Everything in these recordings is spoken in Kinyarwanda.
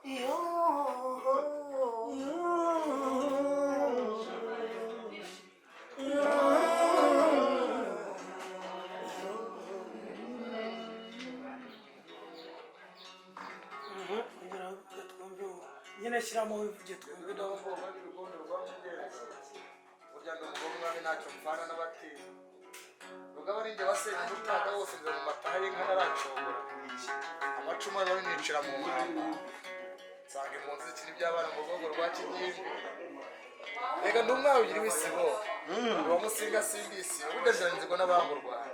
Kugira ngo twumve nyine, shyiramo wivuge twumve. Burya ndi umugore umwami, ntacyo mpfana n'abatinya. Rugaba ninjye wasenye umutaka wose, nza mu mataha y'inka naracogora. Amacumu ariho nicira mu nkamba, nsanga impunzi zikina iby'abana mu rwego rwa kigimbi. Reka ndi umwana ugira ibisibo, uwa musinga simbisi, burya nzanzirwa n'abanga u Rwanda.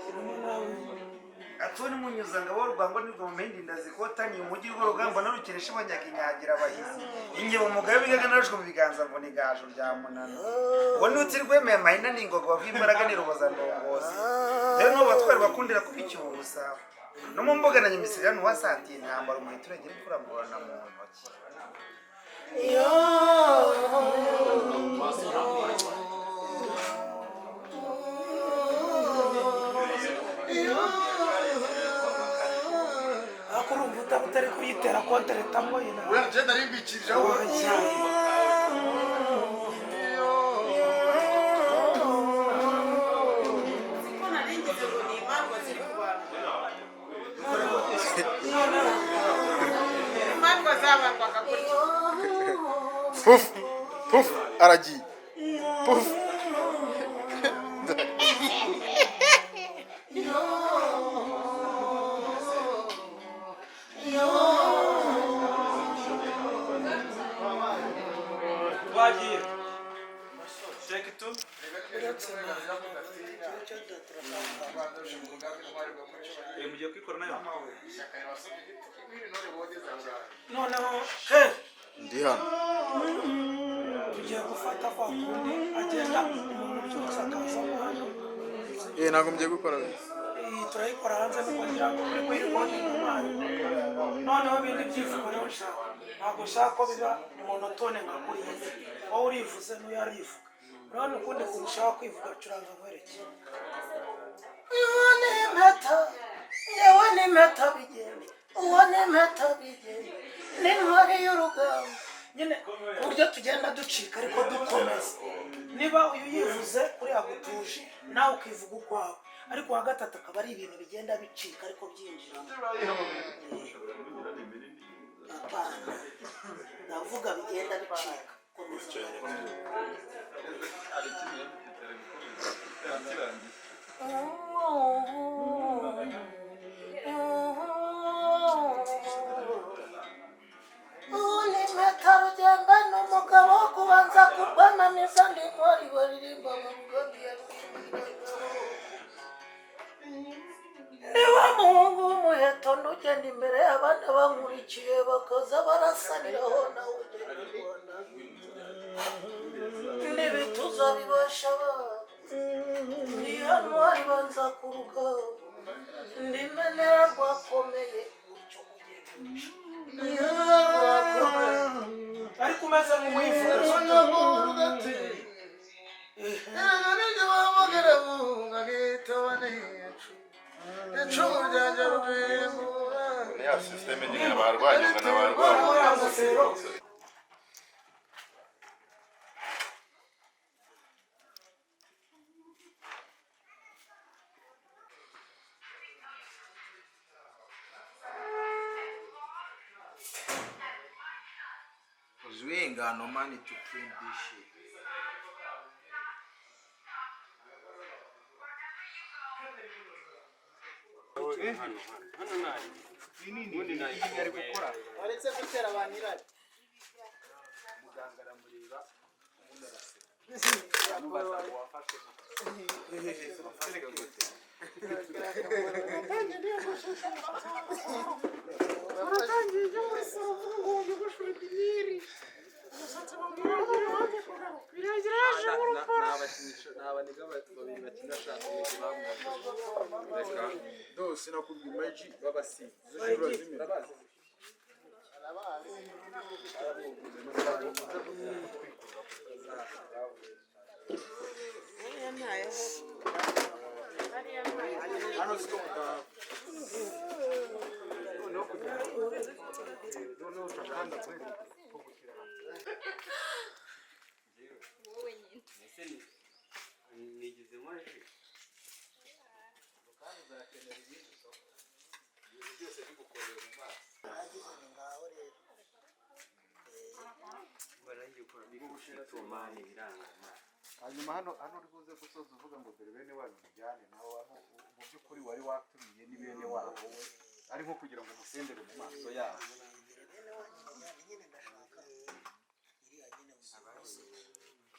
Shyiramo nawe. Atoni munyuzangabo, rwango nirwo mu mpindi ndazikotaniye umujyi rw'urugamba, narukeresha abanyaga inyagira abahizi ingebo mugabe bigaga narashwe mu biganza ngo ni gaju rya munana. Uwo ni uti rwemeye amahina n'ingogo bw'imbaraga ni ruboza ndongozi. Rero n'ubu batwari bakundira kubicyusa no mu mbuga na nyamisiri hano wasatiye intambara, umuheto uragira imfura murana mu ntoki. Ariko urumva utari kuyitera konteretamo yina. Uriya njye nari mbikirijeho. Ko nari ngize ngo ni imandwa ziri ku bantu, imandwa zabandwaga gutya. Pufu pufu, aragiye pufu. Twagiye, take two. Mugiye kwikora nayo. Noneho he? Ndi hano. Tugiye gufata kwa kundi agenda umuntu byose akazamo hano. Ntabwo mugiye gukora. Iyi turayikora hanze nuko ngira ngo uri kuyirecordinga umwana. Noneho ibindi byivugo rero nshaka, ntabwo nshaka ko biba monotone nka kuriya. Wowe urivuze n'uyu arivuga. Urabona ukundi kuntu ushaka kwivuga? Curanga nkwereke. Uwo ni impeta, yewe ni impeta bigenda, uwo ni impeta bigenda, ni intwari y'urugamba nyine, uburyo tugenda ducika ariko dukomeza. Niba uyu yivuze kuriya gutuje, nawe ukivuga ukwawe, ariko uwa gatatu akaba ari ibintu bigenda bicika ariko byinjiramo. Apana, ndavuga bigenda bicika. Komeza. Impeta rugenda ni umugabo wo kubanza kurwanamiza, ndi intwari baririmba mu mugambi ya. Niba muhungu w'umuheto, ndugenda imbere y'abandi bankurikiye bakaza barasaniraho, nawe ugenda u Rwanda n'ibituza bibasha abana. Ndi hano banza ku rugamba, ndi menera rwakomeye gutyo kugenda ariko umeze nk'uwivuga. Icumu ryanjye rubimbura. Ni ya système nyine abarwanyi ngo n'abarwanyi. Uriya ngofero. 'Cause we ain't got no money to print this shit. Hano nayo ubundi nayo. Waretse gutera abantu irari. Muganga aramureba ubundi araseka, amubaza ngo wafashwe. abakinisha ni abaniga babiri bakina shaka bamwe. Reka dose nakubwiye imaji babasi Urabazi? Hano siko mutaha noneho kugira noneho utakanda kuri. Wowe nyine. Ese nigeze nkora Byose bigukoreye mu maso. Hanyuma hano uri buze gusoza uvuga ngo dore bene wanyu mujyane nawe hano mu by'ukuri wari watumiye ni bene wabo we ari nko kugira ngo umusendere mu maso yabo. Bene wanyu mujyane nyine, ndashaka iriya nyine uzihuze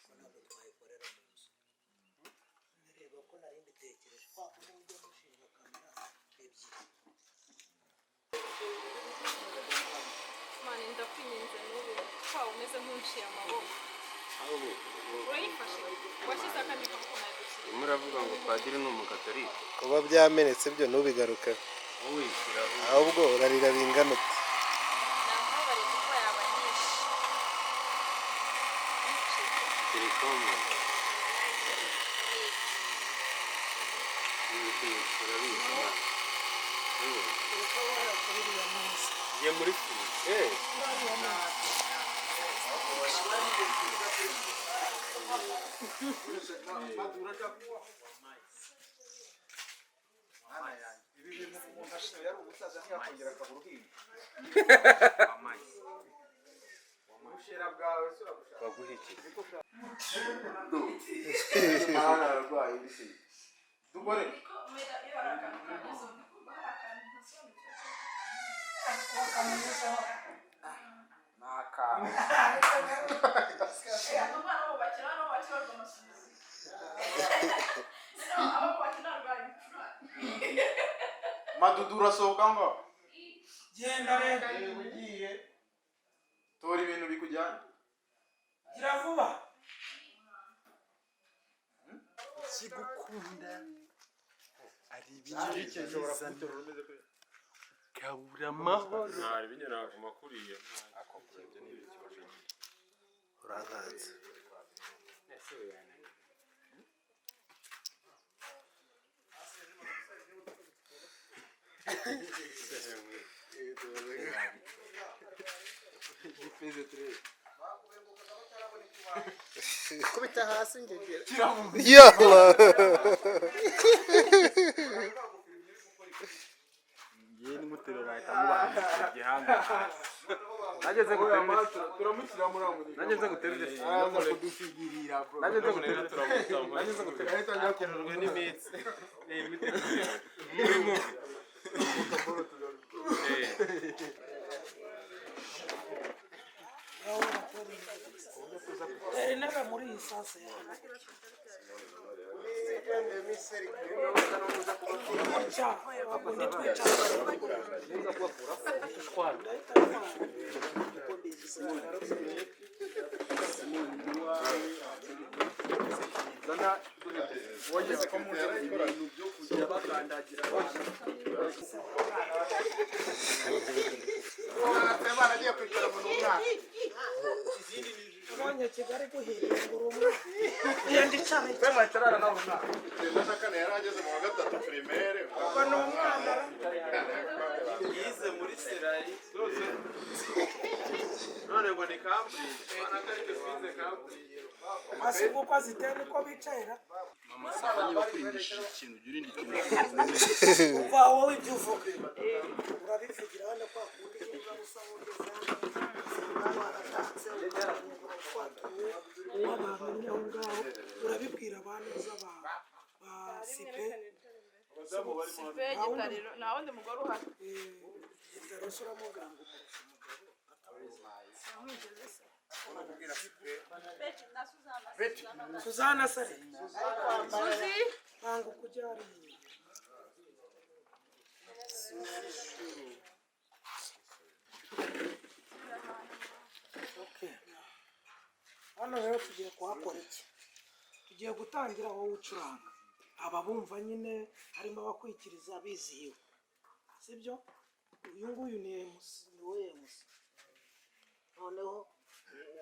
ko ntabwo twayikorera mu nzu. Reba ko nari mbitekereje kwa kundi mujya mushinga kamera ebyiri. Mani, ndakwinginze n'ubu kwa umeze nk'unciye amaboko. Urayifashe washyize akandi kaboko nawe dushyira. Urimo uravuga ngo padiri ni umugatolika. Kuba byamenetse byo ntubigarukeho. Wowe wishyiraho. Ahubwo urarira bingana ute? Namubabare kuko yaba nyinshi. Telefone urabizi mwana. Urabona kuri iriya meza. Ngiye muri firigo. Iriya meza. Mwana yanjye, ibi bintu umuntu ashoye yari umusaza ntiyakongera akaba uruhinja. Ubushera bwawe se urabushaka? Baguhe iki? Mwana ararwaye bisi dukore. Ni akantu. Madudu urasohoka ngo Genda rero. Ugiye tora ibintu bikujyana. Gira vuba. Ikigukunda ari ibintu bizana ukabura amahoro. Ntari binyura ku makuriye. Urankanze. Kubita hasi ngegera. Yalla. Ngiye nimuterura ahita amubana igihanga hasi. Nageze guterura. Turamushyira muri aho. Nageze guterura. Araza kudusigirira bro. Nageze guterura. Nageze guterura. Ahita ajya Aterurwe n'imitsi. Muri mubi. Tera intebe muri iyi sase yawe. Gutya bakundi twicara. Ndahita ntwara. Wageze ko muzi ibintu byo kujya bakandagira abantu. Umwana agiye kwicara mu mwana. Ubonye Kigali guhiriye ngo uri umwana. Genda icara. Icyenda na kane yari ageze mu wa gatatu primaire. Ubwo ni umwana. Yize muri Serayi. None ngo ni Cambridge. Bana ko size Cambridge. Masiku uko aziteye niko bicayira. Mama saba niba kurindishije ikintu jya urinda ikintu. Umva wowe ibyo uvuga. Urabivugira hano kwa kundi niba usa nk'ugeze hano. Usanga baratatse ukareba twatuye w'abantu uri aho ngaho urabibwira abantu uza ba sipe. Sipe gitariro nta wundi mugore uhari. Gitaro se uramubwira ngo umurusha umugabo. Yamwigeze se. Suzana Sare. Suzi. Banga kujya hariya. Okay. Hano rero tugiye kuhakora iki? Tugiye gutangira, wowe ucuranga, aba bumva nyine harimo abakwikiriza bizihiwe, sibyo? Uyu nguyu ni MC, ni we MC. Noneho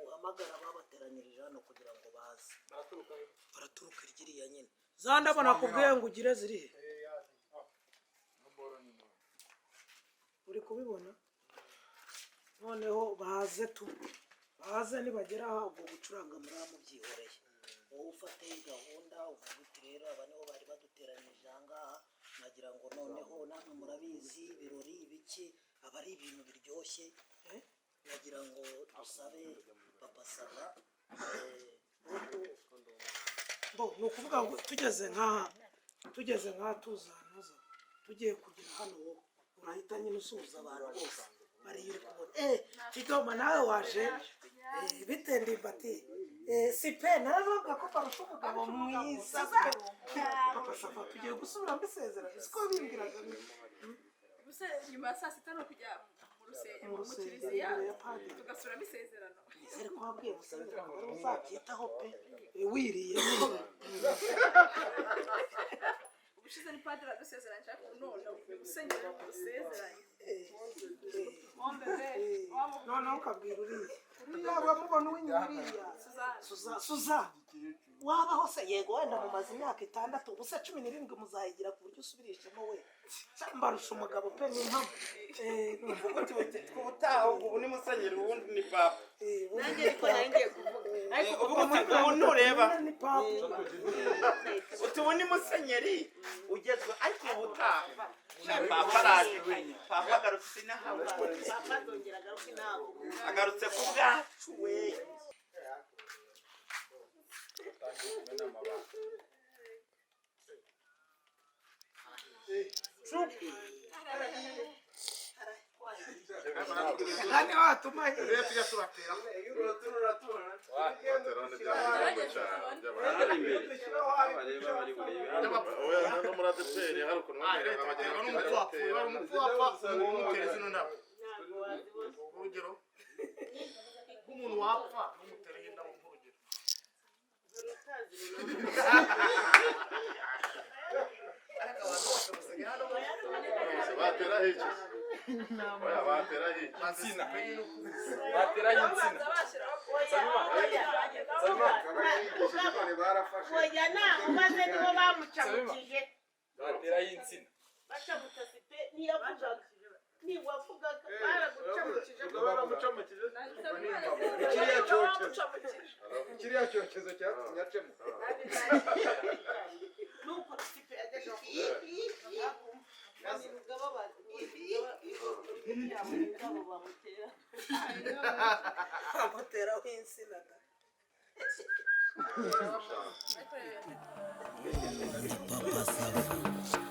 uhamagara ababateranyirije hano kugira ngo baze. Baraturuka iryiriya nyine, za ndabo nakubwiye ngo ugire zirihe? Uri kubibona? Noneho baze tu baze, nibagera aha ubwo gucuranga muraba mubyihoreye. Wowe ufate gahunda, uvuga uti: "Rero aba nibo bari baduteranyirije aha ngaha, nagira ngo noneho namwe murabizi, ibirori ibiki aba ari ibintu biryoshye, eh? Nagira ngo dusabe Papa Sava." Bo ni ukuvuga ngo tugeze nk'aha tuzanuza, tugiye kugera hano, wowe urahita nyine usuhuza abantu bose bariyo uri kubona. Kidoma nawe waje, bite ndimbati? Sipe naravuga ko barusha umugabo mwiza pe. Papa Sava, tugiye gusubiramo isezerano, siko bimbwiraga? Ubuse nyuma ya saa sita no kujya mu rusengero, Mu mu rusengero, kiliziya, imbere ya padiri. Tugasubiramo isezerano. Nizere ko wabwiye musenyeri ngo ari uzabyitaho pe. Wiriye. Ubushize ni padiri adusezeranye, ariko none ni musenyeri udusezeranye. Noneho ukabwira uriya uramubona uw'inyuma uriya? Suzanne. Suza wabaho se? Yego, wenda mumaze imyaka 6, ubu se 17 muzayigira ku buryo usubirishemo we. Mbarusha umugabo pe, ni impamo. Uvuga uti ubutaha ubu ni musenyeri, ubundi ni papa. Nanjye ariko nari ngiye kuvuga ariko Uvuga uti ubu ntureba ni papa. Uti ubu ni musenyeri ugezwe, ariko ubutaha papa araje, papa agarutse inaha. Papa azongera agaruke inama. Agarutse ku bwacu we. Hano watuma. Rero tujya tubatera. Oya, no muri ADEPR hari ukuntu Leta iterwa n'umupfu wapfuye, wari umupfu wapfa umutera zino ndabo, urugero nk'umuntu wapfa n'umutera indabo nk'urugero. Ariko abantu bose basigaye hano. Batera hiki? Oya, batera hiki? Insina bateraho insina. Oya, ntabwo maze nibo bamucamukije. Bateraho insina. Bacamutse pe, ntiyavugaga, ntiwavugaga, baragucamukije. Kiriya cyokezo, kiriya cyokezo cyatumye acemo. Nuko sipe yajyaga bamutera. Bamuteraho insina da. Papa Sava.